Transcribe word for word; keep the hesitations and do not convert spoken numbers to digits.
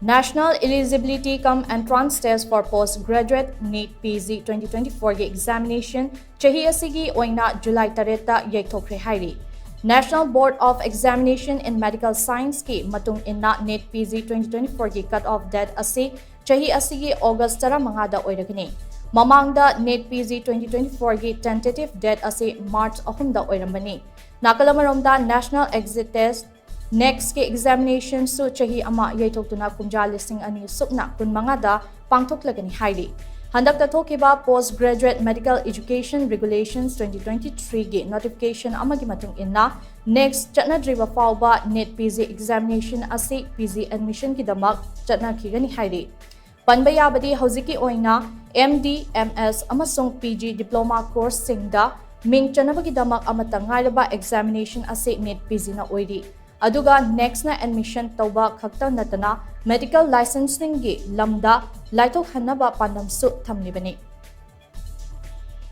National Eligibility cum Entrance Test for Postgraduate, NEET P G twenty twenty-four ꯒꯤ examination ꯆꯍꯤ ꯑꯁꯤꯒꯤ ꯑꯣꯏꯅ July ꯇꯔꯦꯠꯇ ꯌꯩꯊꯣꯛꯈ꯭ꯔꯦ ꯍꯥꯏꯔꯤ꯫ National Board of Examination in Medical Science ꯀꯤ ꯃꯇꯨꯡ ꯏꯟꯅ NEET P G twenty twenty-four ꯒꯤ cut off date ꯑꯁꯤ ꯆꯍꯤ ꯑꯁꯤꯒꯤ August ꯇꯔꯥꯃꯉꯥꯗ ꯑꯣꯏꯔꯒꯅꯤ꯫ ꯃꯃꯥꯡꯗ NEET P G twenty twenty-four ꯒꯤ tentative date ꯑꯁꯤ March ꯑꯍꯨꯝꯗ ꯑꯣꯏꯔꯝꯕꯅꯤ꯫ ꯅꯥꯀꯜ ꯑꯃꯔꯣꯝꯗ National Exit Test, NEXT ꯀꯤ examination ꯁꯨ ꯆꯍꯤ ꯑꯃ ꯌꯩꯊꯣꯛꯇꯨꯅ ꯀꯨꯝꯖꯥ ꯂꯤꯁꯤꯡ ꯑꯅꯤ ꯁꯨꯞꯅ ꯀꯨꯟꯃꯉꯥꯗ ꯄꯥꯡꯊꯣꯛꯂꯒꯅꯤ ꯍꯥꯏꯔꯤ꯫ ꯍꯟꯗꯛꯇ ꯊꯣꯛꯈꯤꯕ Postgraduate Medical Education Regulations twenty twenty-three ꯒꯤ notification ꯑꯃꯒꯤ ꯃꯇꯨꯡ ꯏꯟꯅ, NEXT ꯆꯠꯅꯗ꯭ꯔꯤꯕ ꯐꯥꯎꯕ NEET P G examination ꯑꯁꯤ P G admission ꯒꯤꯗꯃꯛ ꯆꯠꯅꯈꯤꯒꯅꯤ ꯍꯥꯏꯔꯤ꯫ ꯄꯟꯕ ꯌꯥꯕꯗꯤ ꯍꯧꯖꯤꯛꯀꯤ ꯑꯣꯏꯅ M D, M S ꯑꯃꯁꯨꯡ P G diploma course ꯁꯤꯡꯗ ꯃꯤꯡ ꯆꯟꯅꯕꯒꯤꯗꯃꯛ ꯑꯃꯠꯇ ꯉꯥꯏꯔꯕ examination ꯑꯁꯤ NEET P G ꯅ ꯑꯣꯏꯔꯤ꯫ ꯑꯗꯨꯒ NEXT ꯅ admission ꯇꯧꯕ ꯈꯛꯇ ꯅꯠꯇꯅ medical licensing ꯒꯤ ꯂꯝꯗ ꯂꯥꯏꯊꯣꯛꯍꯟꯅꯕ ꯄꯥꯟꯗꯝꯁꯨ ꯊꯝꯂꯤꯕꯅꯤ꯫